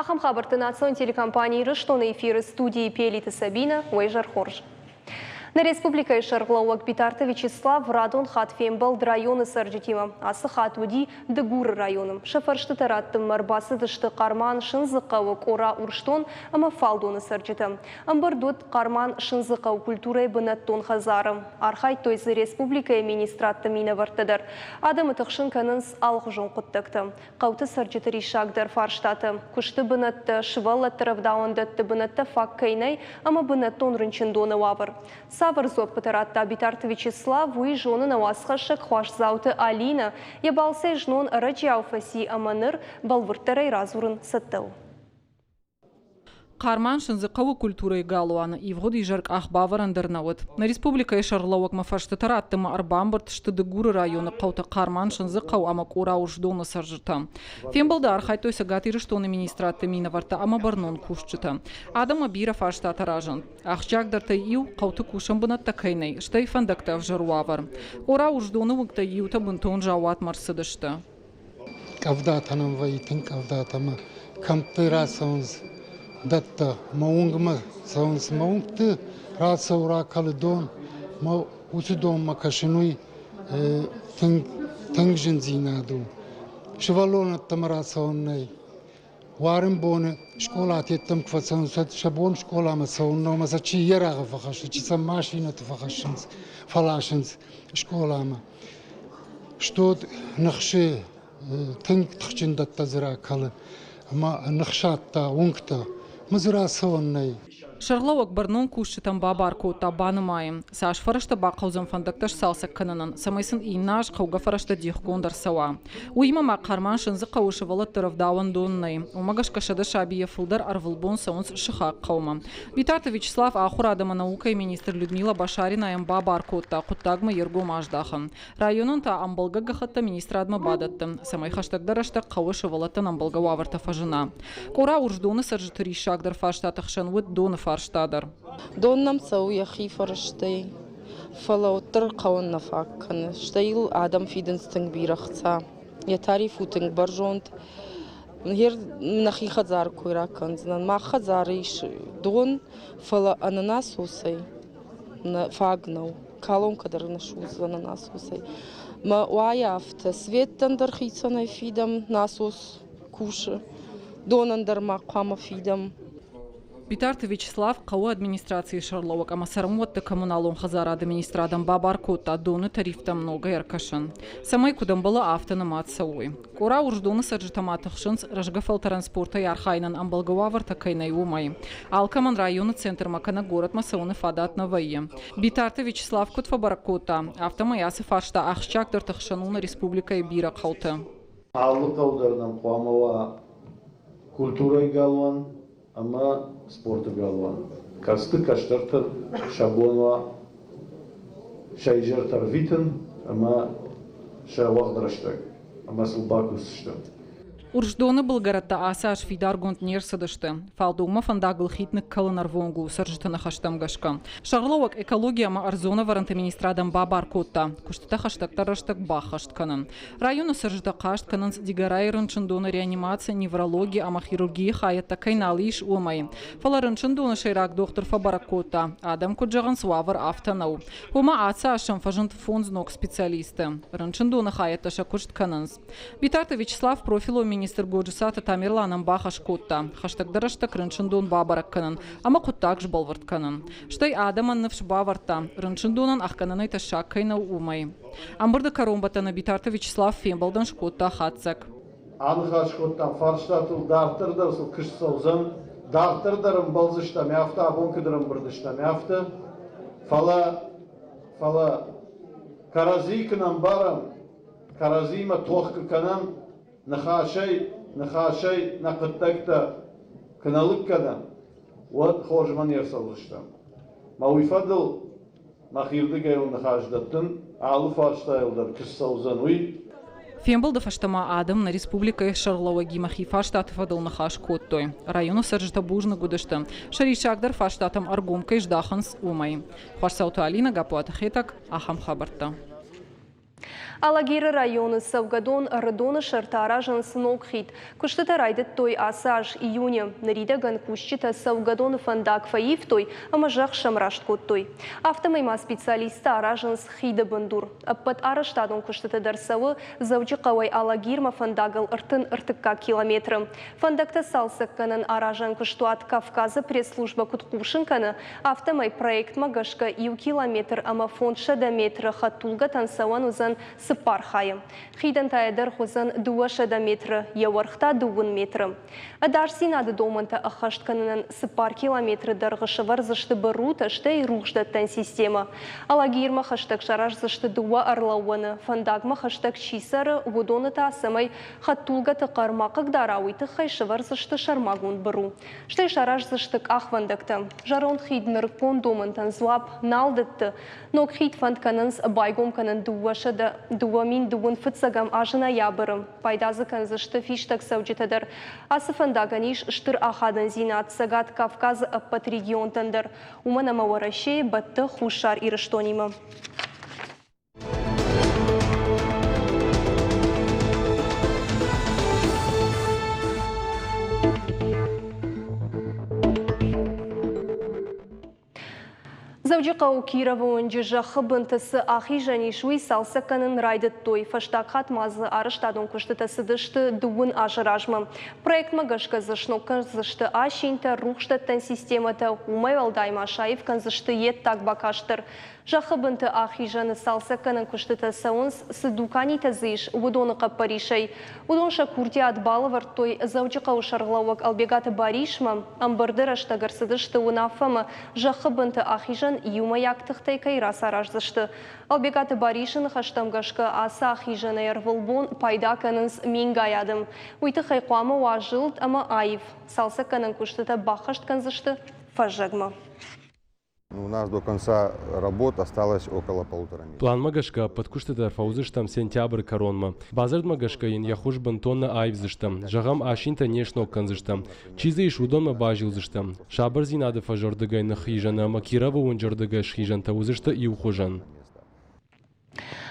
Ахӕм хабӕртты национ телекомпани Ирыстоны эфиры студийы Пелиты Сабинӕ, уӕ изӕр хорз. Нӕ республикӕйы сӕргълӕууӕг Битарты Вячеслав радон хатт фембӕлд районы цӕрджытимӕ. Ацы хатт уыди Дыгуры районы. Сӕ фӕрстытӕ раттынмӕ ӕрбацыдысты Хъарман, Сындзыхъӕуы, Къора, Урсдон ӕмӕ Фалдоны цӕрджытӕ. Ӕмбырд уыд Хъарман Сындзыхъӕуы культурӕйы бынӕттон хӕдзары. Архайдтой дзы республикӕйы министрадты минӕвӕрттӕ дӕр. Адӕмы тыхсын кӕнынц алыхуызон хъуыддӕгтӕ. Хъӕуты цӕрджыты риссагдӕр фарстатӕ, куысты бынӕттӕ, сывӕллӕтты рӕвдауӕндӕтты бынӕттӕ фаг кӕй нӕй ӕмӕ бынӕттон рынчындоны уавӕр. Цавӕр дзуӕппытӕ радта Битарты Вячеслав, уый зоны нӕ уацхӕссӕг Хуасдзауты Алинӕ. Йӕ балцӕй знон ӕрӕджиау фӕци ӕмӕ ныр бӕлвырддӕрӕй радзурын цӕттӕ у. Хъарман Сындзыхъӕуы культурӕйы галуаны ивгъуыд изӕр къахбавӕрӕн дӕр нӕ уыд. Нӕ республикӕйы сӕргълӕууӕгмӕ фӕрстытӕ раттынмӕ ӕрбамбырд сты Дыгуры районы хъӕутӕ Хъарман, Сындзыхъӕу ӕмӕ Къора-Урсдоны цӕрджытӕ. Фембӕлды архайдтой Цӕгат Ирыстоны министрадты минӕвӕрттӕ ӕмӕ бӕрнон кусджытӕ. Адӕммӕ бирӕ фарстатӕ разынд. Ахсджиагдӕртӕй иу, хъӕуты кусӕн бынӕттӕ кӕй нӕй, стӕй фӕндӕгты ӕвзӕр уавӕр. Къора-Урсдоны уынгтӕй иутӕ бынтон заууатмӕ ӕрцыдысты. Къӕвдатӕ нӕм вӕййы, тынг къӕвдатӕ ӕмӕ кӕмтты рацӕуынц дӕттӕ мӕ уынгмӕ цӕуынц. Мӕ уынгты рацӕуы, ракӕлы дон, мӕ уыцы донмӕ кӕсын уый тынг, тынг зындзинад у. Сывӕллонӕн ӕддӕмӕ рацӕуӕн нӕй. Уарын боны скъолаты йеддӕм куы фӕцӕуынц, уӕд сӕ бон скъоламӕ цӕуын нӕу ӕмӕ сӕ чи йе рагъы фӕхӕссы, чи сӕ машинӕты фӕхӕссынц, фӕласынц скъоламӕ. Стод ныхсы тынг тыхджын дӕттӕ дзы ракӕлы ӕмӕ ныхсадта уынгтӕ. Мӕ дзы рацӕуӕн нӕй. Сӕргълӕууӕг бӕрнон кусджытӕн бабар кодта банымайын, цас фӕрӕзтӕ бахъӕудзӕн фӕндӕгтӕ сцалцӕг кӕнынӕн, цӕмӕй сын иннӕ аз хъӕугӕ фӕрӕзтӕ дихгонд ӕрцӕуа. Уыимӕ ма Хъарман-Сындзыхъӕуы сывӕллӕтты рӕвдауӕндон нӕй. Уымӕ гӕсгӕ 100 сабийӕ фылдӕр ӕрвылбон цӕуынц сыхаг хъӕумӕ. Битарты Вячеслав ахуырад ӕмӕ наукӕйы министр Людмила Башаринайӕн бабар кодта хъуыддагмӕ йе ргом аздахын. Районӕн та ӕмбӕлгӕ гӕххӕттӕ министрадмӕ бадӕтты, цӕмӕй хӕстӕгдӕр рӕстӕг хъӕуы сывӕллӕттӕн ӕмбӕлгӕ уавӕртӕ фӕзына. Къора Урсдоны цӕрджыты риссагдӕр фарстаты хсӕн уыд доны фарста дӕр. Дон нӕм цӕуы йӕхи фӕрӕзтӕй, фӕлӕ уӕддӕр хъӕуӕн нӕ фаг кӕны. Стӕй йыл адӕм фидынц тынг бирӕ хца. Йӕ тариф у тынг бӕрзонд. Гъер нӕхи хӕдзары кой ракӕндзынӕн. Мах хӕдзары ис дон, фӕлӕ ӕнӕ насосӕй фаг нӕу. Колонкӕ дӕр нӕ судздзӕн ӕнӕ насосӕй. Мӕ уайы афтӕ, светтӕн дӕр хицӕнӕй фидӕм, насос кусы. Донӕн дӕр ма хъуамӕ фидӕм. Битарты Вячеслав хъӕуы администрацийы сӕргълӕууӕг ӕмӕ цӕрӕнуӕтты коммуналон хӕдзарады министрадӕн бабар кодта доны тарифтӕм ногӕй ӕркӕсын, цӕмӕй куыд ӕмбӕлы, афтӕ нымад цӕуой. Къора Урсдоны цӕрджытӕ ма тыхсынц, рӕзгӕ фӕлтӕрӕн спортӕй архайынӕн ӕмбӕлгӕ уавӕртӕ кӕй нӕй, уымӕй. Алкӕмӕн районы центрмӕ кӕнӕ горӕтмӕ цӕуыны фадат нӕ вӕййы. Битарты Вячеслав куыд фӕбӕрӕг кодта, афтӕмӕй ацы фарста ахсджиагдӕрты хсӕн у нӕ республикӕйы бирӕ хъӕуты. Алы хъӕу дӕр нӕм хъуамӕ уа культурӕйы галуан ӕмӕ спорты галуан, кӕцыты кӕстӕртӕн сӕ бон уа сӕ изӕртӕ ӕрвитын ӕмӕ сӕ уӕгъд рӕстӕг ӕмӕ сыл бакусдзыстӕм. Урсдоны былгӕрӕттӕ ацы аз фидаргонд не рцыдысты. Фалдонмӕ фӕндагыл хид ныккӕлын ӕрвонг у цӕрджыты ныхӕстӕм гӕсгӕ. Сӕргълӕууӕг экологи ӕмӕ ӕрдзон ӕвӕрӕнты министрадӕн бабар кодта, куыстытӕ хӕстӕгдӕр рӕстӕг баххӕст кӕнын. Районы цӕрджытӕ хъаст кӕнынц Дигорайы рынчындоны реанимаци, неврологи ӕмӕ хирургийы хайӕдтӕ кӕй нал ис, уымӕй. Фӕлӕ рынчындоны сӕйраг дохтыр фӕбӕрӕг кодта, адӕм куыд зӕгъынц, уавӕр афтӕ нӕу. Уымӕ ацы аз сӕм фӕзынд фондз ног специалисты. Рынчындоны хайӕдтӕ сӕ куыст кӕнынц. Битарты Вячеслав профилон министр Годжысаты Тамерланӕн бахӕс кодта, хӕстӕгдӕр рӕстӕг рынчындон бабӕрӕг кӕнын ӕмӕ хъуыддаг сбӕлвырд кӕнын. Стӕй адӕмӕн ныфс бавӕрдта, рынчындонӕн ӕхгӕнӕнӕй тӕссаг кӕй нӕу, уымӕй. Ӕмбырды кӕронбӕттӕны Битарты Вячеслав фембӕлдӕн скодта хатдзӕг. Аныхас кодтам фарстатыл, дарддӕр дӕр сыл куыст цӕудзӕн, дарддӕр дӕр ӕмбӕлдзыстӕм афтӕ, абон куыд ӕрӕмбырд стӕм, афтӕ. Фӕлӕ, фӕлӕ кӕрӕдзийы куы нӕ ӕмбарӕм, кӕрӕдзиимӕ тох куы кӕнӕм, ныхасӕй, ныхасӕй нӕ хъуыддӕгтӕ куы нӕ лыг кӕнӕм, уӕд хорзмӕ не рцӕудзыстӕм. Мӕ уый фӕдыл мӕхирдыгӕй уын ныхас дӕттын, алы фарстайыл дӕр куы ссӕудзӕн, уый. Фембӕлды фӕстӕ ма адӕм нӕ республикӕйы сӕргълӕууӕгимӕ хи фарстаты фӕдыл ныхас кодтой. Районы цӕрджытӕ бузныг уыдысты, сӕ риссагдӕр фарстатӕм ӕргом кӕй здахынц, уымӕй. Хуасцауты Алинӕ, Гаппуаты Хетӕг, ахӕм хабӕрттӕ. Алагиры районы цӕугӕдон Ӕрыдоны сӕрты аразынц ног хид. Куыстытӕ райдыдтой ацы аз июны. Ныридӕгӕн кусджытӕ цӕугӕдоны фӕндаг фӕивтой ӕмӕ зӕхх сӕмраст кодтой. Афтӕмӕй ма специалисттӕ аразынц хиды бындур. Ӕппӕт арӕзтадон куыстытӕ дӕр цӕуы Дзӕуджыхъӕуӕй Алагирмӕ фӕндагыл 33-аг километры. Фӕндӕгтӕ цалцӕггӕнӕн аразӕн куыстуат Кавказы пресс-службӕ куыд хъусын кӕны, афтӕмӕй проектмӕ гӕсгӕ иу километр ӕмӕ 500 метры хӕдтулгӕтӕн цӕуӕн уыдзӕн цыппар хайы. Хидӕн та йӕ дӕргъ уыдзӕн 200 метры, йӕ уӕрх та дыууын метры. Ӕдасдзинады домӕнтӕ ӕххӕст кӕнынӕн цыппар километры дӕргъы сӕвӕрдзысты бырутӕ, стӕй рухсдӕттӕн системӕ. Алагирмӕ хӕстӕг сараздзысты дыууӕ ӕрлӕууӕны, фӕндагмӕ хӕстӕг чи цӕры, уыдоны та, цӕмӕй хӕдтулгӕты хъӕр ма хъыгдара, уый тыххӕй сӕвӕрдзысты сӕрмагонд быру. Стӕй сараздзысты къахвӕндӕгтӕ. Зӕронд хид нырыккон домӕнтӕн дзуапп нал дӕтты. Ног хид фӕнд кӕнынц байгом кӕнын 2021 азы ноябры. Пайда дзы кӕндзысты фистӕгцӕуджытӕ дӕр. Ацы фӕндагӕн ис стыр ахадындзинад Цӕгат Кавказы ӕппӕт регионтӕн дӕр, уымӕн ӕмӕ Уӕрӕсейы бӕтты Хуссар Ирыстонимӕ. Дзӕуджыхъӕуы Кировы уынджы зӕххы бынты цы ахизӕн ис, уый цалцӕг кӕнын райдыдтой. Фӕстаг хатт ма дзы арӕзтадон куыстытӕ цыдысты дыууын азы размӕ. Проектмӕ гӕсгӕ дзы сног кӕндзысты асинтӕ, рухсдӕттӕн системӕтӕ, уымӕй уӕлдай ма саив кӕндзысты йе ддаг бакаст дӕр. Зӕххы бынты ахизӕны цалцӕггӕнӕн куыстытӕ цӕуынц, цы дуканитӕ дзы ис, уыдоны хъӕппӕрисӕй. Уыдон сӕ курдиат балӕвӕрдтой Дзӕуджыхъӕуы сӕргълӕууӕг Ӕлбегаты Барисмӕ. Ӕмбырды рӕстӕг ӕрцыдысты уынаффӕмӕ, зӕххы бынты ахизӕн иумӕйаг тыхтӕй кӕй рацараздзысты. Ӕлбегаты Барисы ныхӕстӕм гӕсгӕ, ацы ахизӕнӕй ӕрвылбон пайда кӕнынц мингай адӕм. Уый тыххӕй хъуамӕ уа зылд ӕмӕ аив. Цалцӕггӕнӕн куыстытӕ баххӕст кӕндзысты фӕззӕгмӕ. У нас до конца работ осталось около полутора месяца. Планмӕ гӕсгӕ ӕппӕт куыстытӕ дӕр фӕуыдзыстӕм сентябры кӕронмӕ. Бадзырдмӕ гӕсгӕ йын йӕ хуыз бынтон нӕ аивдзыстӕм. Зӕгъӕм, асинтӕ не сног кӕндзыстӕм. Чи дзы ис, уыдонмӕ базилдзыстӕм. Сабырдзинады фӕзӕрдыгӕй ныххизӕн ӕмӕ Кировы уынджы рдыгӕй схизӕнтӕ уыдзысты иухуызӕн.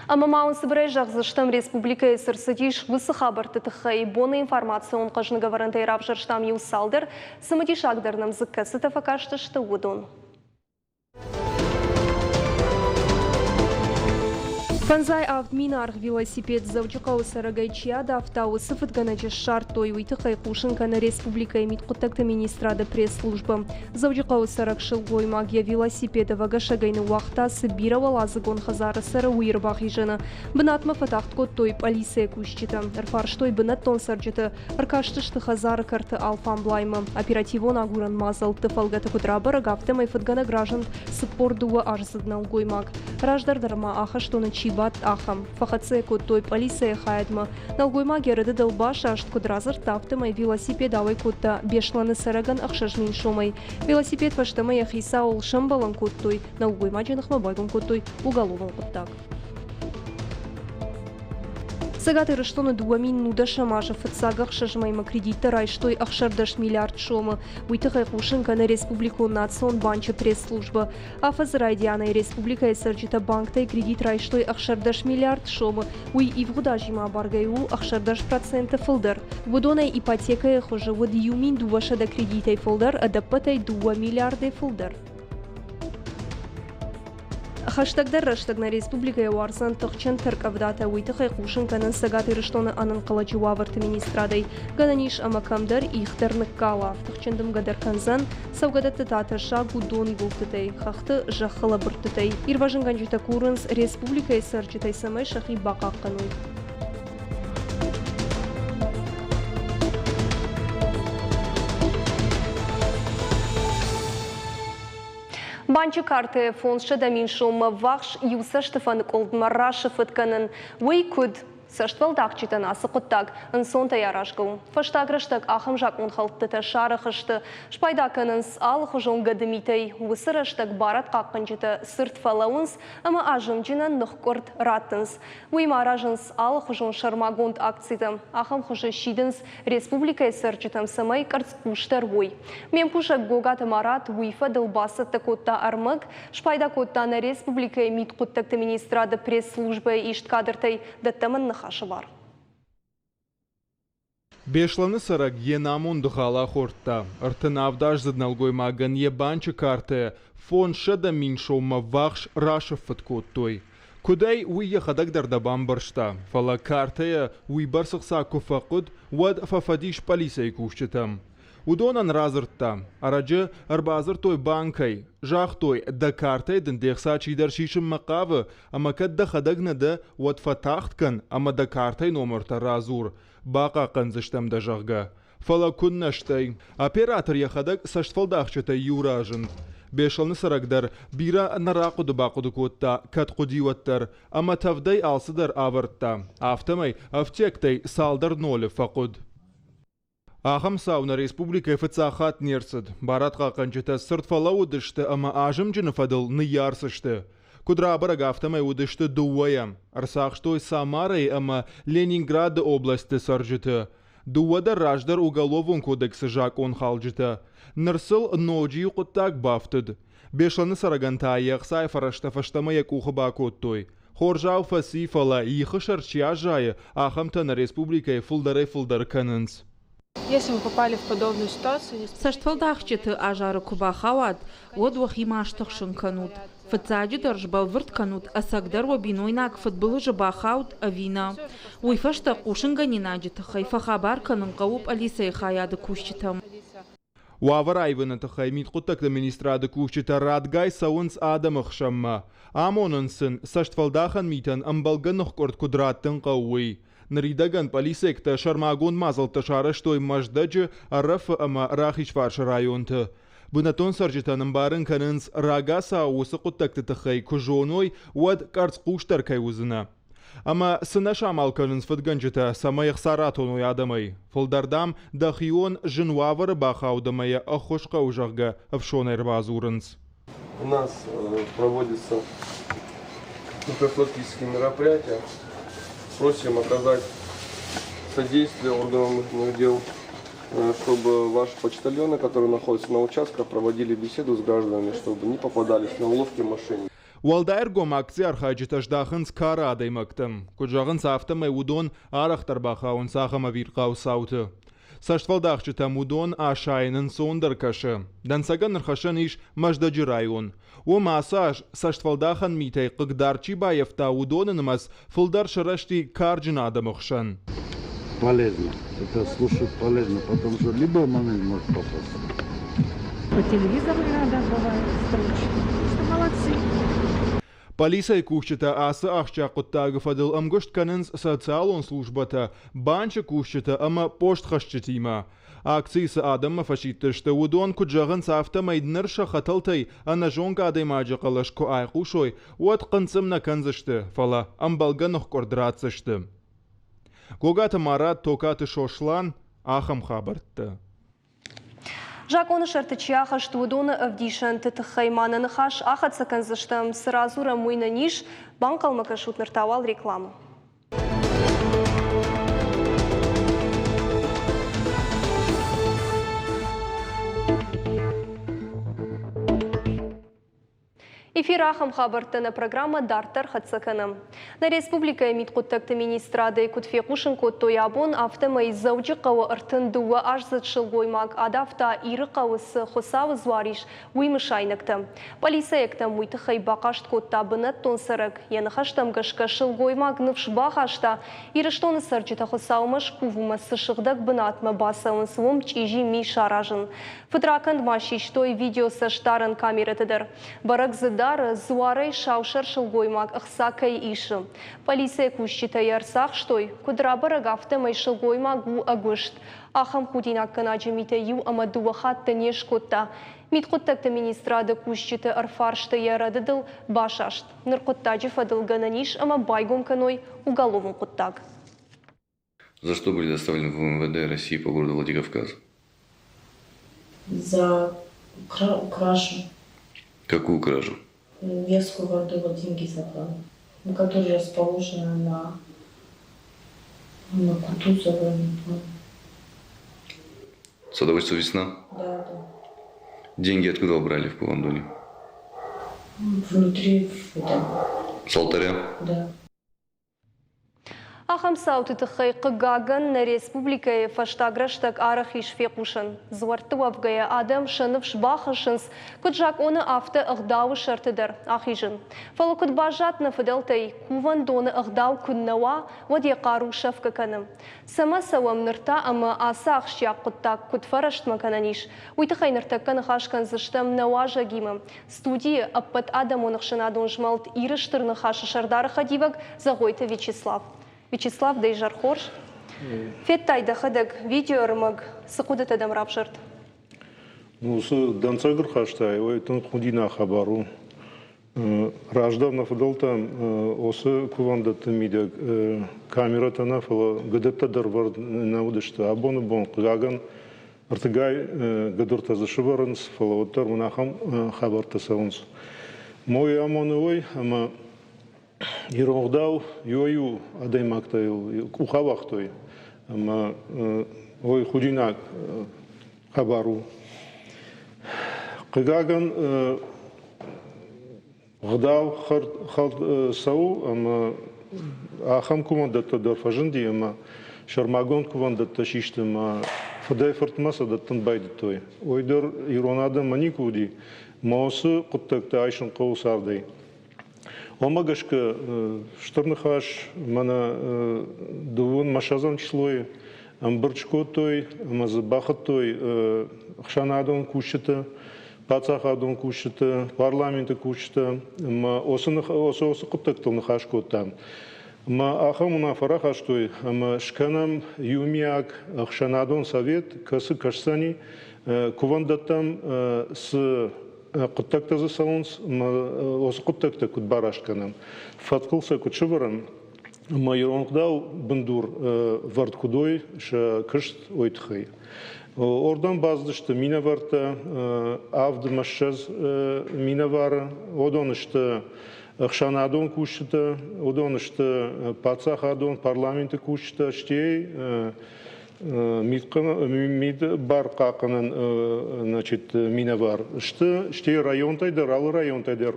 Ӕмӕ ма уын цыбырӕй зӕгъдзыстӕм, республикӕйы цы рцыдис, уыцы хабӕртты тыххӕй. Боны информацион хъӕзныгӕвӕрӕнтӕй равзӕрстам иу цалдӕр, цымыдисагдӕр нӕм дзы кӕцытӕ фӕкастысты, уыдон. Фӕндзай авд мин аргъ велосипед Дзӕуджыхъӕуы цӕрӕгӕй чи адавта, уыцы фыдгӕнӕджы ссардтой. Уый тыххӕй хъусын кӕны республикӕйы мидхъуыддӕгты министрады пресс-службӕ. Дзӕуджыхъӕуы цӕрӕг сылгоймаг йӕ велосипед ӕвӕгӕсӕгӕй ныууагъта, цы бирӕуӕладзыгон хӕдзары цӕры, уый ӕрбахизӕны. Бынатмӕ фӕтагъд кодтой пъӕлицӕйы кусджытӕ, ӕрфарстой бынӕттон цӕрджыты, ӕркастысты хӕдзары кӕрты алфамблаймӕ. Оперативон агурӕн мадзӕлтты фӕлгӕты куыд рабӕрӕг, афтӕмӕй фыдгӕнӕг разынд 42 аздзыд нӕлгоймаг. Раздӕр дӕр ма ахӕстоны чи бадт, ахӕм. Фӕхӕццӕ кодтой пъӕлицӕйы хайадмӕ. Нӕлгоймаг йӕ рӕдыдыл басаст, куыд радзырдта, афтӕмӕй велосипед ауӕй кодта Беслӕны цӕрӕгӕн 6000 сомӕй. Велосипед фӕстӕмӕ йӕ хицауыл сӕмбӕлын кодтой, нӕлгоймаджы ныхмӕ байгом кодтой уголовон хъуыддаг. Цӕгат Ирыстоны 2010 азы фыццаг ӕхсӕз мӕймӕ кредиттӕ райстой 16 миллиард сомы. Уый тыххӕй хъусын кӕны Республикон национ банчы пресс-службӕ. Афӕдзы райдианӕй республикӕйы цӕрджытӕ банктӕй кредит райстой 16 миллиард сомы. Уый ивгъуыд азимӕ абаргӕ у 16% фылдӕр. Уыдонӕй ипотекӕйы хуызы уыд 1200 кредитӕй фылдӕр, ӕдӕппӕтӕй 2 миллиардӕй фылдӕр. Хӕстӕгдӕр рӕстӕг нӕ республикӕйы уардзӕн тыхджын тӕрккъӕвдатӕ, уый тыххӕй хъусын кӕнынц Цӕгат Ирыстоны ӕнӕнхъӕлӕджы уавӕрты министрадӕй. Гӕнӕн ис ӕмӕ кӕмдӕр их дӕр ныккала, тыхджын дымгӕ дӕр кӕндзӕн, цӕугӕдӕтты та тӕссаг у донивылдтытӕй, хӕхты зӕххы лӕбырдтытӕй. Ирвӕзынгӕнджытӕ курынц республикӕйы цӕрджытӕй, цӕмӕй сӕхи бахъахъхъӕной. Банчы картӕйы 500 000 соммӕ ввахс иу цӕстыфӕныкъуылдмӕ расыфыт кӕнын. Уый куыд? Цӕствӕлдахджытӕн ацы хъуыддаг ӕнцонтӕй аразгӕ у. Фӕстаг рӕстӕг ахӕм закъонхӕлдтытӕ сарӕх сты. Спайда кӕнынц алыхуызон гӕдымитӕй. Уыцы рӕстӕг барадхъахъхъӕнджытӕ цырд фӕлӕууынц ӕмӕ азымджынӕн ныхкъуырд раттынц. Уыимӕ аразынц алыхуызон сӕрмагонд акцитӕ. Ахӕм хуызы сидынц республикӕйы цӕрджытӕм, цӕмӕй къӕрцхъусдӕр уой. Ме мкусӕг Гогаты Марат уый фӕдыл бацӕттӕ кодта ӕрмӕг, спайда кодта нӕ республикӕйы мидхъуыддӕгты министрады пресс-службӕйы ист кадртӕй. Дӕттӕм ын ныхасы бар. Беслӕны цӕрӕг йе намонды хал ахордта. 37-аздзыд нӕлгоймагӕн йӕ банчы картӕ 500 000 соммӕ ввахс расыффыт кодтой. Куыдӕй, уый йӕхӕдӕг дӕр нӕ бамбӕрста, фӕлӕ картӕйӕ уыйбӕрц ӕхца куы фӕхъуыд, уӕд фӕфӕдис пъӕлицӕйы кусджытӕм. Уыдонӕн радзырдта, ӕрӕджы ӕрбадзырдтой банкӕй, загътой, дӕ картӕй дын де хца чидӕр сисынмӕ хъавы, ӕмӕ кӕд дӕхӕдӕг нӕ дӕ, уӕд фӕтагъд кӕн ӕмӕ дӕ картӕйы номыртӕ радзур, бахъахъхъӕндзыстӕм дӕ, зӕгъгӕ. Фӕлӕ куыннӕ стӕй. Оператор йӕхӕдӕг цӕстфӕлдахджытӕй иу разынд. Беслӕны цӕрӕг дӕр бирӕ нӕ рахъуыды-бахъуыды кодта, кӕд хъуыди, уӕддӕр, ӕмӕ тӕвдӕй алцыдӕр ӕвӕрдта. Афтӕмӕй ӕфтиӕгтӕй цалдӕр нолы фӕхъуыд. Ахӕм цау нӕ республикӕйы фыццаг хатт не рцыд. Барадхъахъхъӕнджытӕ цырд фӕлӕууыдысты ӕмӕ азымджыны фӕдыл ныййарц сты. Куыд рабӕрӕг, афтӕмӕй уыдысты дыууӕйӕ. Ӕрцахстой Самарӕйы ӕмӕ Ленинграды облӕстты цӕрджыты. Дыууӕ дӕр раздӕр Уголовон кодексы закъонхалджытӕ. Ныр сыл ноджы иу хъуыддаг бафтыд. Беслӕны цӕрӕгӕн та йе хцайы фӕрӕзтӕ фӕстӕмӕ йӕ къухы бакодтой. Хорзау фӕци, фӕлӕ ихы сӕр чи аззайы, ахӕмтӕ нӕ республикӕйы фылдӕрӕй-фылдӕр кӕнынц. Цӕстфӕлдахджыты азары куы бахауат, уӕд уӕхи ма стыхсын кӕнут. Фыццаджыдӕр сбӕлвырд кӕнут, ӕцӕгдӕр уӕ бинойнаг фыдбылызы бахауд ӕви нӕ. Уый фӕстӕ хъусынгӕнинаджы тыххӕй фӕхабар кӕнын хъӕуы пъӕлицӕйы хайады кусджытӕм. Уавӕр аивыны тыххӕй мидхъуыддӕгты министрады кусджытӕ радгай цӕуынц адӕмы хсӕнмӕ. Амонынц сын, цӕстфӕлдахӕн митӕн ӕмбӕлгӕ ныхкъуырд куыд раттын хъӕуы, уый. Ныридӕгӕн пъӕлицӕйӕгтӕ сӕрмагонд мадзӕлттӕ сарӕзтой Мӕздӕджы, Ӕрӕфы ӕмӕ Рахизфарсы районты. Бынӕттон цӕрджытӕн ӕмбарын кӕнынц, рагацау уыцы хъуыддӕгты тыххӕй куы зоной, уӕд къӕрцхъусдӕр кӕй уыдзынӕ. Ӕмӕ цы нӕ самал кӕнынц фыдгӕнджытӕ, цӕмӕй ӕхца ратоной адӕмӕй? Фылдӕр, дам, дӕхион зын уавӕры бахауд ӕмӕ йӕ ӕххуыс хъӕуы, зӕгъгӕ, ӕфсонӕй ӕрбадзурынц. У нас проводится профилактические мероприятия. Просим оказать содействие органам внутренних дел, чтобы ваши почтальоны, которые находятся на участках, проводили беседу с гражданами, чтобы не попадались на уловки мошенников. Уӕлдай ӕргом акцийы архайджытӕ здахынц кары адӕймӕгтӕм. Куыд зӕгъынц, афтӕмӕй уыдон арӕхдӕр бахауынц ахӕм ӕвирхъау цауты. Цӕстфӕлдахджытӕм уыдон асайын ӕнцондӕр кӕсы. Дӕнцӕгӕн ӕрхӕссӕн ис Мӕздӕджы район. Уым ацы аз цӕстфӕлдахӕн митӕй хъыгдард чи баййӕфта, уыдоны нымӕц фылдӕр сырӕзти карджын адӕмы хсӕн. Полезно. Это слушать полезно, потому что любой момент может попасться. По телевизору иногда бывает встречи. Что молодцы. Пъӕлицӕйы кусджытӕ ацы ахсджиаг хъуыддаджы фӕдыл ӕмгуыст кӕнынц социалон службӕтӕ, банчы кусджытӕ ӕмӕ постхӕсджытимӕ. Акцийы цы адӕммӕ фӕсидтысты, уыдон куыд зӕгъынц, афтӕмӕй ныр сӕ хӕтӕлтӕй ӕнӕзонгӕ адӕймаджы хъӕлӕс куы айхъусой, уӕд хъынцъым нӕ кӕндзысты, фӕлӕ ӕмбӕлгӕ ныхкъуырд ратдзысты. Гогаты Марат, Токаты Сослан, ахӕм хабӕрттӕ. Закъоны сӕрты чи ахызт, уыдоны ӕвдисӕнты тыххӕй ма нӕ ныхас ахӕццӕ кӕндзыстӕм. Цы радзурӕм, уый нын ис. Банхъӕлмӕ кӕсут ныр та уал рекламӕ. Эфир ахӕм хабӕрттӕ нӕ программӕ дарддӕр хӕццӕ кӕнӕм. Нӕ республикӕйы мидхъуыддӕгты министрадӕй куыд фехъусын кодтой абон, афтӕмӕй Дзӕуджыхъӕуы 32 аздзыд сылгоймаг адавта Ирыхъӕуы цы Хуыцауы дзуар ис, уый мысайнӕгтӕ. Пъӕлицӕйӕгтӕм уый тыххӕй бахъаст кодта бынӕттон цӕрӕг. Йӕ ныхӕстӕм гӕсгӕ сылгоймаг ныфс бахаста, Ирыстоны цӕрджытӕ Хуыцаумӕ скувынмӕ цы сыгъдӕг бынатмӕ бацӕуынц, уым чъизи ми саразын. Фыдракӕнд ма систой видеоцӕстдарӕн камерӕты дӕр. Бӕрӕг дзы дары, дзуарӕй саусӕр сылгоймаг ӕхца кӕй исы. Пъӕлицӕйы кусджытӕ йӕ ӕрцахстой. Куыд рабӕрӕг, афтӕмӕй сылгоймаг у ӕгуыст. Ахӕм худинаггӕнӕджы митӕ иу ӕмӕ дыууӕ хатты не скодта. Мидхъуыддӕгты министрады кусджыты ӕрфарсты йӕ рӕдыдыл басаст. Ныр хъуыддаджы фӕдыл гӕнӕн ис ӕмӕ байгом кӕной уголовон хъуыддаг. За что были доставлены в МВД России по городу Владикавказ? За кражу. Какую кражу? Вескую воду деньги забрал, которая расположена на, на Кутузова. Садоводство «Весна»? Да, да. Деньги откуда вы брали в Кувандоне? Внутри в этом. С алтаря? Да. Ахӕм цауты тыххӕй, хъыгагӕн, нӕ республикӕйы фӕстаг рӕстӕг арӕх ис фехъусӕн. Дзуӕртты уӕвгӕйӕ адӕм сӕ ныфс бахӕссынц, куыд закъоны, афтӕ ӕгъдауы сӕрты дӕр ахизын. Фӕлӕ куыд баззад нӕ фыдӕлтӕй, кувӕндоны ӕгъдау куы нӕ уа, уӕд йӕ хъару сӕфгӕ кӕны. Цӕмӕ цӕуӕм ныр та ӕмӕ ацы ахсджиаг хъуыддаг куыд фӕрӕстмӕ кӕнӕн ис, уый тыххӕй ныртӕккӕ ныхас кӕндзыстӕм нӕ уазӕгимӕ. Студийы ӕппӕт адӕмон ӕхсӕнадон змӕлд Иры Стыр Ныхасы сӕрдары хӕдивӕг Зӕгъойты Вячеслав. Вячеслав, дӕ изӕр хорз. Федтай дӕхӕдӕг видеоӕрмӕг, цы хъуыдытӕ дӕм равзӕрд? Ну, цы дӕнцӕг ӕрхастай, уый тынг худинаг хабар у. Раздӕр нӕ фыдӕлтӕм осы кувӕндӕтты мидӕг камерӕтӕ нӕ, фӕлӕ гыдӕттӕ дӕр вӕрд нӕ уыдысты. Абоны бон, хъыгагӕн, ӕртыгай гыдыртӕ дзы сывӕрынц, фӕлӕ уӕддӕр мын ахӕм хабӕрттӕ цӕуынц. Мой амоны уый, ӕмӕ ирон ӕгъдау иуӕй-иу адӕймӕгтӕ йыл къух ауагътой, ӕмӕ уый худинаг хабар у. Хъыгагӕн, ӕгъдау хӕлд цӕуы ӕмӕ ахӕм кувӕндӕттӕ дӕр фӕзынди ӕмӕ сӕрмагонд кувӕндӕттӕ систы ӕмӕ фыдӕй-фыртмӕ сӕ дӕттын байдыдтой. Уый дӕр ирон адӕммӕ никуы уыди, ӕмӕ уыцы хъуыддӕгтӕ айсын хъӕуы цардӕй. Уымӕ гӕсгӕ стыр ныхас мӕнӕ дыууын мӕсӕдзӕм числойы ӕмбырд скодтой ӕмӕ дзы бахуыдтой ӕхсӕнадон кусджыты, паддзахадон кусджыты, парламенты кусджыты ӕмӕ уыцы уыцы хъуыддӕгтыл ныхас кодтам. Ӕмӕ ахӕм уынаффӕ рахастой, ӕмӕ скӕнӕм иумиаг ӕхсӕнадон совет, кӕцы кӕсдзӕни кувӕндӕттӕм цы хъуыддӕгтӕ дзы цӕуынц ӕмӕ уыцы хъуыддӕгтӕ куыд бараст кӕнӕм, фӕткыл сӕ куыд сӕвӕрӕм ӕмӕ ирон ӕгъдау бындур вӕрд куыд уой сӕ куыст, уый тыххӕй. Ордӕм бацыдысты минӕвӕрттӕ, авд ӕмӕ ссӕдз минӕвары. Уыдон сты ӕхсӕнадон кусджытӕ, уыдон сты паддзахадон парламенты кусджытӕ, стӕй мидбархъахъхъӕнӕн значит, минӕвар сты, стӕй районтӕй дӕр, алы районтӕй дӕр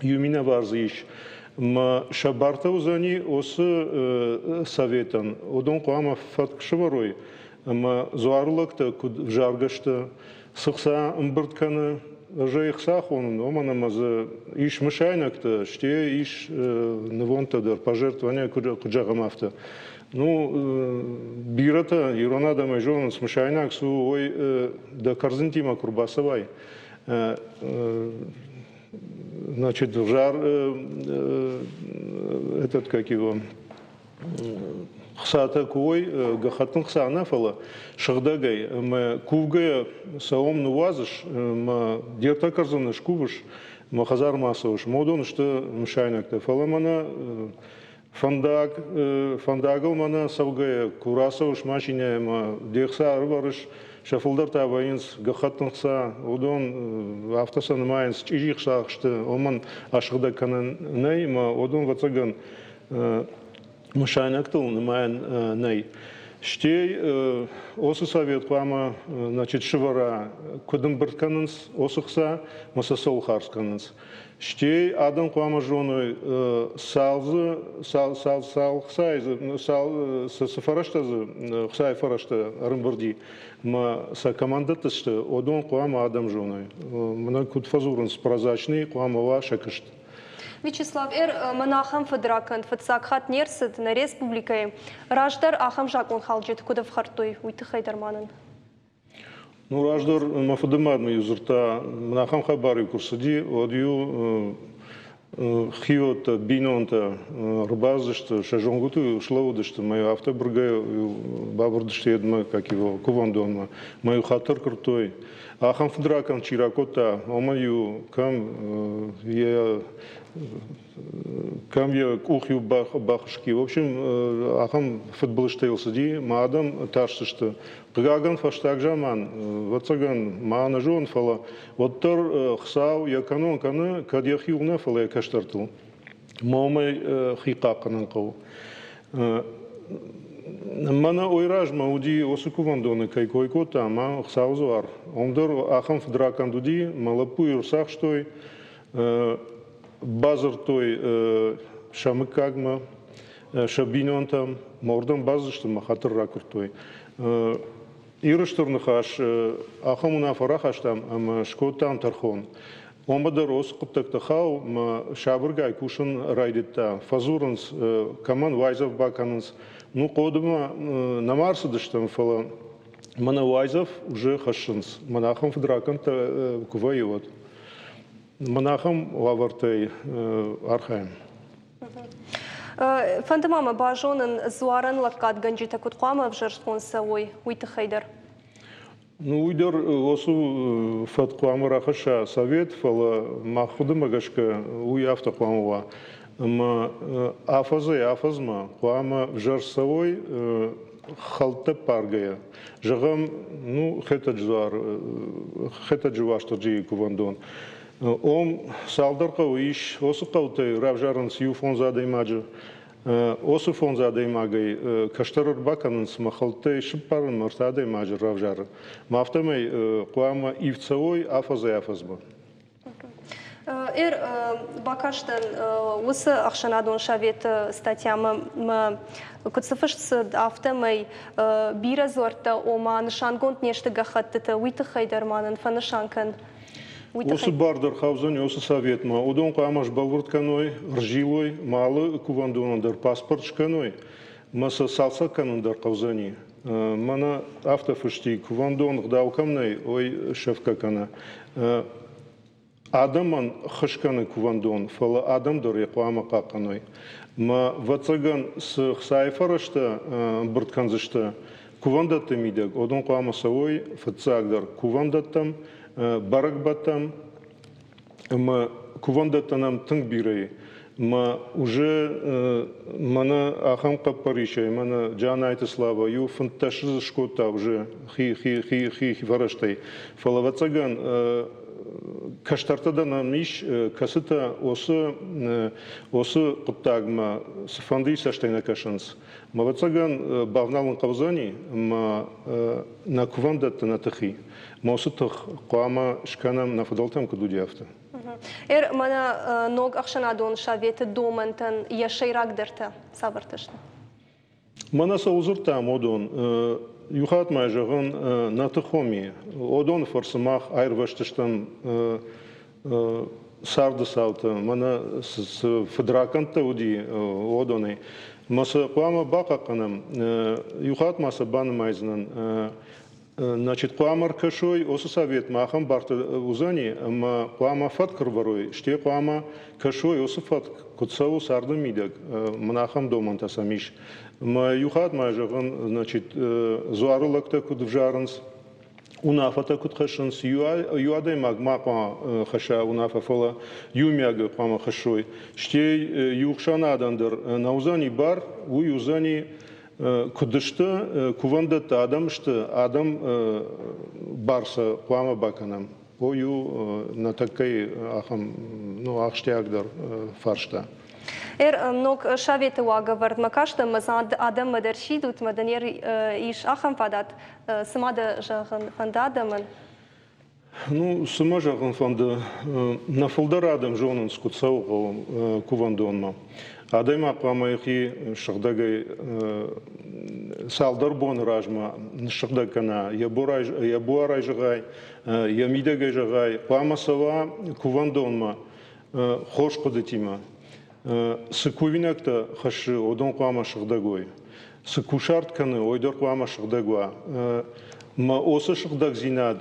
иу минӕвар дзы ис. Ӕмӕ сӕ бартӕ уыдзӕни уыцы советӕн. Уыдон хъуамӕ фӕтк сӕвӕрой ӕмӕ дзуарылӕгтӕ куыд ӕвзаргӕ сты, цы хца ӕмбырд кӕны, ӕз ӕй хца хонын, уымӕн ӕмӕ дзы ис мысайнӕгтӕ, стӕй ис нывондтӕ дӕр, пожертвования, куыд зӕгъӕм, афтӕ. Ну, бирӕтӕ ирон адӕмӕй зонынц, мысайнаг цы у, уый дӕ кӕрдзынтимӕ куы рбацӕуай, значит, жар, этот, как его, хцатӕ куы уой, гӕххӕттын хца нӕ, фӕлӕ сыгъдӕгӕй ӕмӕ кувгӕйӕ сӕ уым ныууадзыс ӕмӕ де ртӕ кӕрдзыны скувыс ӕмӕ хӕдзармӕ ацӕуыс. Модон сты мысайнӕгтӕ, фӕлӕ мӕнӕ фӕндаг, фӕндагыл мӕнӕ цӕугӕйӕ куы рацӕуыс машинӕйӕ ӕмӕ де хца ӕрывӕрыс, сӕ фылдӕр та вӕййынц гӕххӕттын хца, уыдон афтӕ сӕ нымайынц чъизи хца сты, уымӕн асыгъдӕг кӕнӕн нӕй ӕмӕ уыдон, ӕвӕццӕгӕн, мысайнӕгтыл нымайӕн нӕй. Стӕй осы совет хъуамӕ значит, сывӕра, куыд ӕмбырд кӕнынц осы хца ӕмӕ сӕ цӕуыл хардз кӕнынц. Стӕй адӕм хъуамӕ зоной, цал дзы, цал, цал, цал хцайы дзы, цал, цы фӕрӕзтӕ дзы, хцайы фӕрӕзтӕ ӕрӕмбырди ӕмӕ сӕ командӕтты сты, уыдон хъуамӕ адӕм зоной. Мӕнӕ куыд фӕдзурынц, прозрачный хъуамӕ уа сӕ куыст. Вячеслав Эр, мӕн ахӕм фыдракӕнд фыццаг хатт не рцыд нӕ республикӕйы. Раздӕр ахӕм закъонхалджыты куыд ӕфхӕрдтой, уый тыххӕй дӕр ма нын. Ну, раздӕр мӕ фыдымад мын-иу дзырдта, мын ахӕм хабар-иу куы рцыди, уӕд-иу Хиуӕттӕ, бинонтӕ ӕрбацыдысты, сӕ зонгуыты слӕууыдысты мӕ афтӕ быргӕ бабырыдысты йедмӕ, как его, кувӕндонмӕ. Мӕ-иу хатыр куырдтой. Ахӕм фыдракӕнд чи ракодта, уымӕн-иу кӕм йӕ кӕм йӕ къух-иу бахуыскъи. В общем, ахӕм фыдбылызтӕ йыл цыди, мӕ адӕм тарстысты. Хъыгагӕн, фӕстаг заман, ӕвӕццӕгӕн, ма нӕ зон, фӕлӕ уӕддӕр Хуыцау йӕ кӕнон кӕны, кӕд йӕхиуыл нӕ, фӕлӕ йӕ кӕстӕртыл. Ма уымӕй хи хъахъхъӕнын хъӕуы. Мӕнӕ уый размӕ уыди уыцы кувӕндоны кӕй кой кодта, ӕмӕ Хуыцауы дзуар. Уым дӕр ахӕм фыдракӕнд уыди, мӕ лӕппуйы ӕрцахстой, бадзырдтой сӕ мыггагмӕ, сӕ бинонтӕм, мӕ уырдӕм бацыдысты мӕ хатыр ракуырдтой. Иры Стыр Ныхас ахӕм уынаффӕ рахастам ӕмӕ скодтам тӕрхон. Омӕ дӕр уыцы хъуыддӕгты хау мӕ сабыргай кусын райдыдта. Фӕдзурынц, кӕмӕн уайдзӕф бакӕнынц. Ну, хъодымӕ нӕма ӕрцыдыстӕм, фӕлӕ мӕнӕ уайдзӕф уже хӕссынц. Мӕнӕ ахӕм фыдракӕндтӕ куы вӕййы, уӕд. Мӕн ахӕм уавӕртӕй архайӕм. Фӕнды ма мӕ базонын, дзуарӕн лӕггадгӕнджытӕ куыд хъуамӕ ӕвзӕрстгонд цӕуой, уый тыххӕй дӕр. Ну, уый дӕр уыцы фӕд хъуамӕ рахӕсса совет, фӕлӕ мах хъуыдымӕ гӕсгӕ уый афтӕ хъуамӕ уа. Ӕмӕ афӕдзӕй-афӕдзмӕ хъуамӕ ӕвзӕрст цӕуой хӕлттӕ ппаргӕйӕ. Зӕгъӕм, ну, Хетӕджы дзуар, Хетӕджы Уастырджийы кувӕндон. Ом цалдӕр хъӕуы ис, уыцы хъӕутӕй равзарынц иу фондз адӕймаджы. Уыцы фондз адӕймагӕй кӕстӕр ӕрбакӕнынц мӕ хӕлттӕй сыппарынмӕ ӕртӕ адӕймаджы равзары. Мӕ афтӕмӕй хъуамӕ ивд цӕуой афӕдзӕй-афӕдзмӕ. Эр бакастӕн уыцы ӕхсӕнадон советы статьямӕ мӕ куыд цы фыст цыд, афтӕмӕй бирӕ дзуӕрттӕ, ома нысангонд не сты гӕххӕттыты, уый тыххӕй дӕр ма нын фӕнысан кӕн. Уыцы бар дӕр хаудзӕни уыцы советмӕ. Уыдон хъуамӕ сбӕлвырд кӕной, ӕрзилой, ма алы кувӕндонӕн дӕр паспорт скӕной, мӕ сӕ цалцӕг кӕнын дӕр хъӕудзӕни. Мӕнӕ афтӕ фысти, кувӕндон гъдау кӕм нӕй, уый сӕфгӕ кӕны. Адӕмӕн хыз кӕны кувӕндон, фӕлӕ адӕм дӕр йӕ хъуамӕ хъахъхъӕной. Мӕ ӕвӕццӕгӕн, цы хцайы фӕрӕзтӕ ӕмбырд кӕндзысты кувӕндӕтты мидӕг, уыдон хъуамӕ цӕуой фыццагдӕр кувӕндӕттӕм, бӕрӕгбӕттӕм ӕмӕ кувӕндӕттӕ нӕм тынг бирӕ и. Мӕ уже мӕнӕ ахӕм хъӕппӕрисӕй мӕнӕ Джанайты Слава иу 15 дзы скодта уже хи хи хи хи фӕрӕзтӕй. Фӕлӕ ӕвӕццӕгӕн кӕстӕртӕ дӕр нӕм ис, кӕцытӕ уыцы уыцы хъуыддагмӕ цыфӕндыйы цӕстӕй нӕ кӕсынц. Мӕ ӕвӕццӕгӕн бавналын хъӕудзӕни ӕмӕ нӕ кувӕндӕтты нӕ тых и. Мӕ уыцы тых хъуамӕ скӕнӕм, нӕ фыдӕлтӕм куыд уыди, афтӕ. Эр, мӕнӕ ног ӕхсӕнадон советы домӕнтӕн йӕ сӕйрагдӕртӕ цавӕртӕ сты? Мӕнӕ цӕуыл дзырдтам, уыдон. Иу хатт ма зӕгъын, нӕ тыхоми. Уыдоны фӕрцы мах аирвӕзтыстӕм царды цауты, мӕнӕ цы фыдракӕндтӕ уыди, уыдонӕй. Мӕ сӕ хъуамӕ бахъахъхъӕнӕм. Иу хатт ма сӕ банымайдзынӕн. Значит, хъуамӕ ӕркӕсой, уыцы советмӕ ахӕм бартӕ уыдзӕни, ӕмӕ хъуамӕ фӕтк ӕрвӕрой, стӕй хъуамӕ кӕсой, уыцы фӕтк куыд цӕуы царды мидӕг, мын ахӕм домӕнтӕ сӕм ис. Ӕмӕ иу хатт ма зӕгъын, значит, дзуары лӕгтӕ куыд ӕвзарынц, уынаффӕтӕ куыд хӕссынц, иу адӕймаг ма хъуамӕ хӕсса уынаффӕ, фӕлӕ иумиагӕй хъуамӕ хӕссой. Стӕй иу хсӕнадӕн дӕр нӕ уыдзӕни бар, уый уыдзӕни куыд сты, кувӕндӕттӕ адӕм сты, адӕм бар сӕ хъуамӕ бакӕнӕм. Ой у нӕ тӕккӕйы ахӕм ну, ахсджиагдӕр фарста. Эр ног советы уагӕвӕрдмӕ кастӕн ӕмӕ адӕммӕ дӕр сидут, ӕмӕ дын ис ахӕм фадат, цы ма дӕ зӕгъын фӕнды адӕмӕн? Ну, цы мӕ зӕгъын фӕнды, нӕ фылдӕр адӕм зонынц, куыд цӕуы хъӕуы кувӕндонмӕ. Адӕймаг хъуамӕ йӕхи сыгъдӕгӕй цалдӕр боны размӕ ныссыгъдӕг кӕна, йӕ буарӕй зӕгъай, йӕ мидӕгӕй зӕгъай, хъуамӕ цӕуа кувӕндонмӕ хорз хъуыдытимӕ. Цы кувинӕгтӕ хӕссы, уыдон хъуамӕ сыгъдӕг уой. Цы кусарт кӕны, уый дӕр хъуамӕ сыгъдӕг уа. Мӕ уыцы сыгъдӕгдзинад.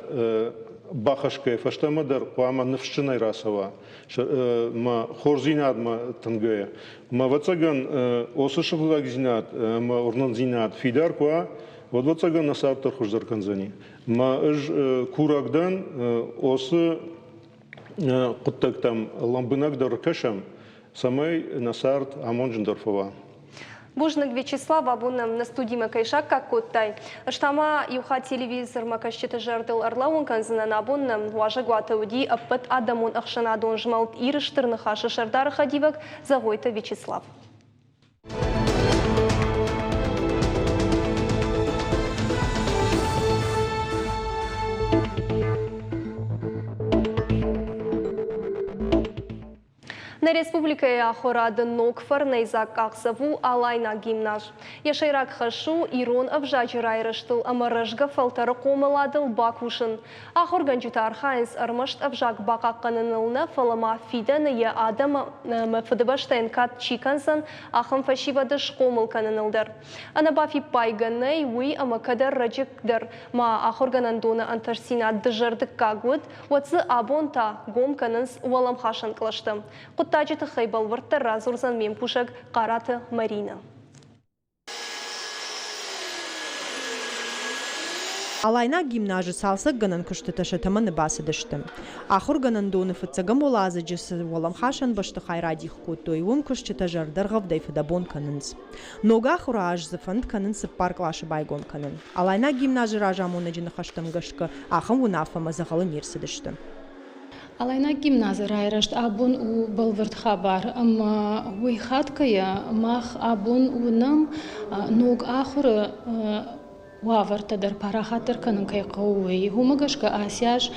бахӕсгӕйӕ фӕстӕмӕ дӕр хъуамӕ ныфсджынӕй рацӕуа мӕ хорздзинадмӕ тынгӕй. Мӕ ӕвӕццӕгӕн, осы сыгъдӕгдзинад ӕмӕ уырнындзинад фидар куы уа, уӕд ӕвӕццӕгӕн нӕ цард дӕр хуыздӕр кӕндзӕни. Мӕ ӕз курӕг дӕн, осы хъуыддӕгтӕм лӕмбынӕгдӕр кӕсӕм, цӕмӕй нӕ цард амонджындӕр фӕуа. Бузныг, Вячеслав, абон нӕм нӕ студимӕ кӕй саккаг кодтай. Ӕз та ма иу хатт телевизормӕ кӕсджыты зӕрдыл ӕрлӕууын кӕндзынӕн, абон нӕм уазӕгуаты уыди ӕппӕт адӕмон ӕхсӕнадон змӕлд Иры Стыр Ныхас-ы сӕрдары хӕдивӕг Зӕгъойты Вячеслав. Нӕ республикӕйы ахуырады ног фӕрнӕйдзаг къахдзӕф у Алайнаг гимназ. Йӕ сӕйраг хӕс у ирон ӕвзаджы райрӕзтыл ӕмӕ рӕзгӕ фӕлтӕры хъомыладыл бакусын. Ахуыргӕнджытӕ архайынц ӕрмӕст ӕвзаг бахъахъхъӕныныл нӕ, фӕлӕ ма фидӕны йӕ адӕм ӕмӕ фыдыбӕстӕйӕн кад чи кӕндзӕн, ахӕм фӕсивӕды схъомыл кӕныныл дӕр. Ӕнӕбафиппайгӕ нӕй уый, ӕмӕ кӕд ӕрӕджы дӕр ма ахуыргӕнӕндоны ӕнтыстдзинад дызӕрдыггаг уыд, уӕд дзы абон та гом кӕнынц уӕлӕмхасӕн кълӕстӕ. Хъуыддаджы тыххӕй бӕлвырддӕр радзурдзӕн ме мкусӕг Хъараты Маринӕ. Алайнаг гимназы цалцӕггӕнӕн куыстытӕ сӕ тӕмӕны бацыдысты. Ахуыргӕнӕндоны фыццӕгӕм уӕладзыджы цы уӕлӕмхасӕн бӕстыхай радих кодтой, уым куысджытӕ зӕрдӕргъӕвдӕй фыдӕбон кӕнынц. Ног ахуыры аз дзы фӕнд кӕнынц цыппар къласы байгом кӕнын. Алайнаг гимназы разамонӕджы ныхӕстӕм гӕсгӕ, ахӕм уынаффӕмӕ дзӕгъӕлы не рцыдысты. Алайнаг гимназы райрӕзт абон у бӕлвырд хабар, ӕмӕ уый хатгӕйӕ мах абон уынӕм ног ахуыры уавӕртӕ дӕр парахатдӕр кӕнын кӕй хъӕуы, уый. Уымӕ гӕсгӕ ацы аз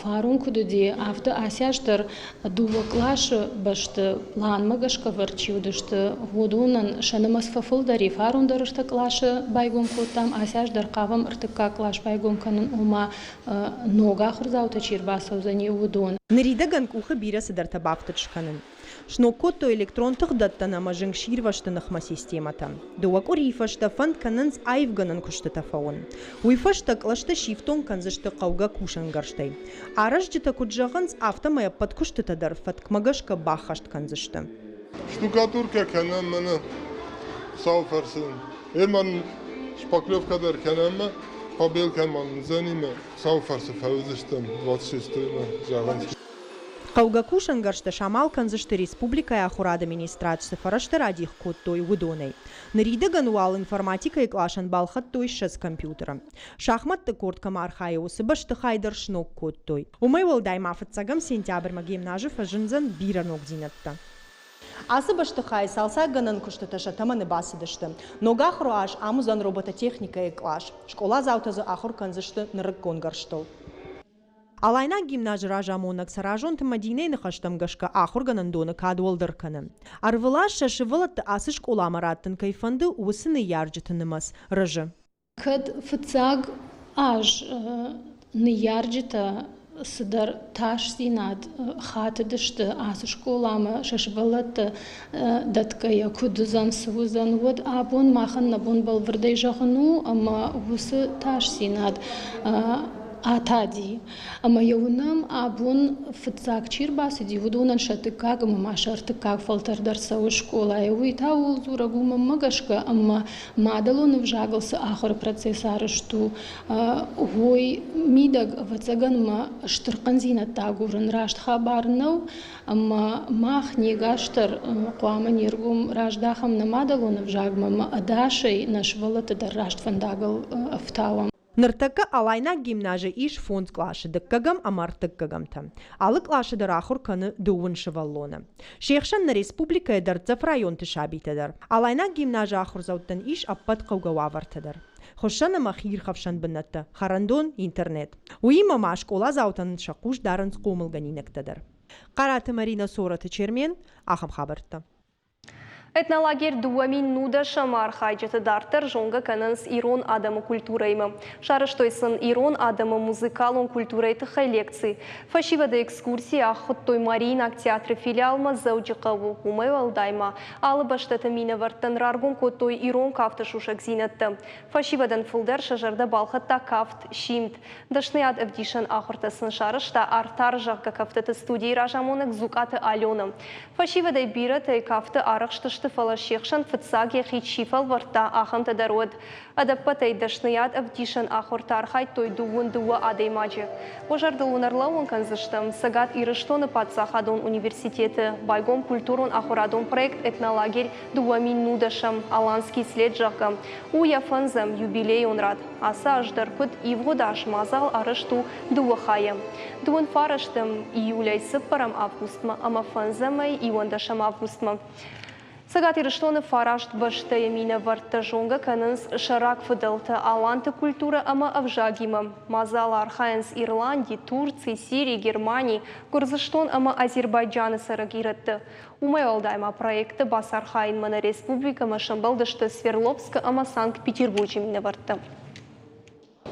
фарон куыд уыди, афтӕ ацы аз дӕр дыууӕ къласы бӕсты планмӕ гӕсгӕ вӕрд чи уыдысты, уыдонӕн сӕ нымӕц фӕфылдӕр и. Фарон дӕр ӕртӕ къласы байгом кодтам, ацы аз дӕр хъавӕм ӕртыккаг кълас байгом кӕнын, ома ног ахуырдзаутӕ чи ӕрбацӕудзӕни, уыдон. Ныридӕгӕн къухы бирӕ цыдӕртӕ бафтыд скӕнын. Сног кодтой электрон тыхдӕттӕн ӕмӕ зынгсирвӕзты ныхмӕ системӕтӕ. Дыууӕ къуырийы фӕстӕ фӕнд кӕнынц аивгӕнӕн куыстытӕ фӕуын. Уый фӕстӕ кълӕсты сифтонг кӕндзысты хъӕугӕ кусӕнгӕрзтӕй. Аразджытӕ куыд зӕгъынц, афтӕмӕй ӕппӕт куыстытӕ дӕр фӕткмӕ гӕсгӕ баххӕст кӕндзысты. Штукатуркӕ кӕнӕм мӕнӕ Хуыцауы фӕрцы. Эмӕн шпаклевкӕ дӕр кӕнӕм побелкӕ ма уыдзӕни Хуыцауы фӕрцы фӕуыдзыстӕм 26-ы зӕгъынц. Хъӕугӕ кусӕнгӕрзтӕ самал кӕндзысты республикӕйы ахуырады министрад цы фӕрӕзтӕ радих кодтой, уыдонӕй. Ныридӕгӕн уал информатикӕйы къласӕн балхӕдтой 20 компьютеры. Шахмӕтты къорд кӕм архайы, уыцы бӕстыхай дӕр сног кодтой. Уымӕй уӕлдай ма фыццӕгӕм сентябрьмӕ гимназы фӕзындзӕн бирӕ ногдзинӕдтӕ. Ацы бӕстыхайы цалцӕггӕнӕн куыстытӕ сӕ тӕмӕны бацыдысты. Ног ахуыры аз ам уыдзӕн робототехникӕйы кълас. Скъоладзаутӕ дзы ахуыр кӕндзысты нырыккон гӕрзтыл. Алайнаг гимназы разамонӕг Цӕразонты Мӕдинӕйы ныхӕстӕм гӕсгӕ ахуыргӕнӕндоны кад уӕлдӕр кӕны. Ӕрвылаз сӕ сывӕллӕтты ацы скъоламӕ раттын кӕй фӕнды, уыцы ныййарджыты нымӕц рӕзы. Кӕд фыццаг аз ныййарджытӕ цыдӕр тасдзинад хатыдысты ацы скъоламӕ сӕ сывӕллӕтты дӕтгӕйӕ куыд уыдзӕн, цы уыдзӕн, уӕд абон махӕн нӕ бон бӕлвырдӕй зӕгъын у, ӕмӕ уыцы тасдзинад атади. Ӕмӕ йӕ уынӕм, абон фыццаг чи ӕрбацыди, уыдонӕн сӕ дыккаг ӕмӕ ма сӕ ӕртыккаг фӕлтӕр дӕр цӕуы скъолайы. Уый та ууыл дзурӕг у мӕнмӕ гӕсгӕ, ӕмӕ мадӕлон ӕвзагыл цы ахуыры процесс арӕзт у, уый мидӕг, ӕвӕццӕгӕн, мӕ стыр хъӕндзинӕдтӕ агурын раст хабар нӕу, ӕмӕ мах не гас дӕр хъуамӕ не ргом раздахӕм нӕ мадӕлон ӕвзагмӕ ӕмӕ ӕдасӕй нӕ сывӕллӕтты дӕр раст фӕндагыл ӕфтауӕм. Ныртӕккӕ Алайнаг гимназы ис фондз къласы дыккӕгӕм ӕмӕ ӕртыккӕгӕмтӕ. Алы къласы дӕр ахуыр кӕны дыууын сывӕллоны. Се хсӕн нӕ республикӕйы дӕрддзӕф районты сабитӕ дӕр. Алайнаг гимназы ахуырдзӕуттӕн ис ӕппӕт хъӕугӕ уавӕртӕ дӕр. Хуыссӕн ӕмӕ хиирхӕфсӕн бынӕттӕ, хӕрӕндон, интернет. Уыимӕ ма скъоладзаутӕн сӕ хъус дарынц хъомылгӕнинӕгтӕ дӕр. Хъараты Маринӕ Сороты Чермен, ахӕм хабӕрттӕ. Этнолагерь 2019-ӕм архайджыты дарддӕр зонгӕ кӕнынц ирон адӕмы культурӕимӕ. Сарӕзтой сын ирон адӕмы музыкалон культурӕйы тыххӕй лекци. Фӕсивӕды экскурсийы ахуыдтой Мариинаг театры филиалмӕ Дзӕуджыхъӕуы. Уымӕй уӕлдай ма алы бӕстӕты минӕвӕрттӕн раргом кодтой ирон кафты сусӕгдзинӕдтӕ. Фӕсивӕдӕн фылдӕр сӕ зӕрдӕ балхӕдта кафт «Симд». Дӕсныйад ӕвдисӕн ахуыртӕ сын сарӕзта Артар, зӕгъгӕ, кӕфтыты студийы разамонӕг Дзукъаты Аленӕ. Фӕсивӕдӕй бирӕтӕ кафты арӕхстысты, фӕлӕ се хсӕн фыццаг йӕхи чи фӕлвӕрдта, ахӕмтӕ дӕр уыд. Ӕдӕппӕтӕй дӕсныйад ӕвдисӕн ахуырты архайдтой 22 адӕймаджы. Уӕ зӕрдыл уын ӕрлӕууын кӕндзыстӕм, Цӕгат Ирыстоны паддзахадон университеты байгом культурон-ахуырадон проект «Этнолагерь 2019-ӕм Аланский след», зӕгъгӕ, у йӕ фӕндзӕм юбилейон рад. Ацы аз дӕр куыд ивгъуыд аз мадзал арӕзт у дыууӕ хайӕ. Дыууын фарӕстӕм июлӕй цыппӕрӕм августмӕ ӕмӕ фӕндзӕмӕй иуӕндӕсӕм августмӕ. Цӕгат Ирыстоны фараст бӕстӕйы минӕвӕрттӕ зонгӕ кӕнынц сӕ рагфыдӕлты аланты культурӕ ӕмӕ ӕвзагимӕ. Мадзалы архайынц Ирланди, Турци, Сири, Германи, Гуырдзыстон ӕмӕ Азербайджаны цӕрӕг ирӕтты. Уымӕй уӕлдай ма проекты бацархайынмӕ нӕ республикӕмӕ сӕмбӕлдысты Свердловскы ӕмӕ Санкт-Петербурджы минӕвӕрттӕ.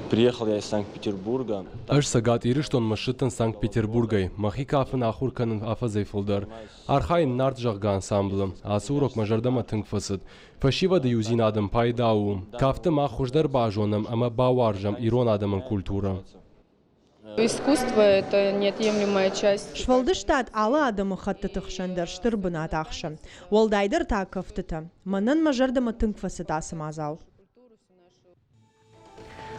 Приехал я из Санкт-Петербурга. Ӕз Цӕгат Ирыстонмӕ ссыдтӕн Санкт-Петербургӕй. Мӕхи кафын ахуыр кӕнын афӕдзӕй фылдӕр. Архайын Нарт, зӕгъгӕ, ансамблы. Ацы урок мӕ зӕрдӕмӕ тынг фӕцыд. Фӕсивӕды иудзинадӕн пайда у. Кафты мах хуыздӕр базонӕм ӕмӕ бауарзӕм ирон адӕмӕн культурӕ. Искусство – это неотъемлемая часть. Сфӕлдыстад алы адӕмыхӕттыты хсӕн дӕр стыр бынат ахсы. Уӕлдайдӕр та кӕфтытӕ. Мӕнӕн мӕ зӕрдӕмӕ тынг фӕцыд ацы мадзал.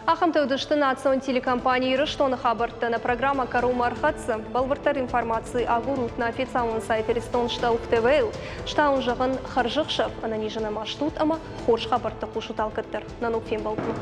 Ахӕмтӕ уыдысты национ телекомпани Ирыстоны хабӕрттӕ. Нӕ программӕ кӕронмӕ ӕрхӕццӕ. Бӕлвырддӕр информаци агурут нӕ официалон сайт Иристон Штелф ТВ-йыл. Стауын зӕгъын хӕрзӕхсӕв, ӕнӕнизӕн ӕмӕ стут ӕмӕ хорз хабӕрттӕ хъусут алкӕддӕр. Нӕ ног фембӕлдмӕ.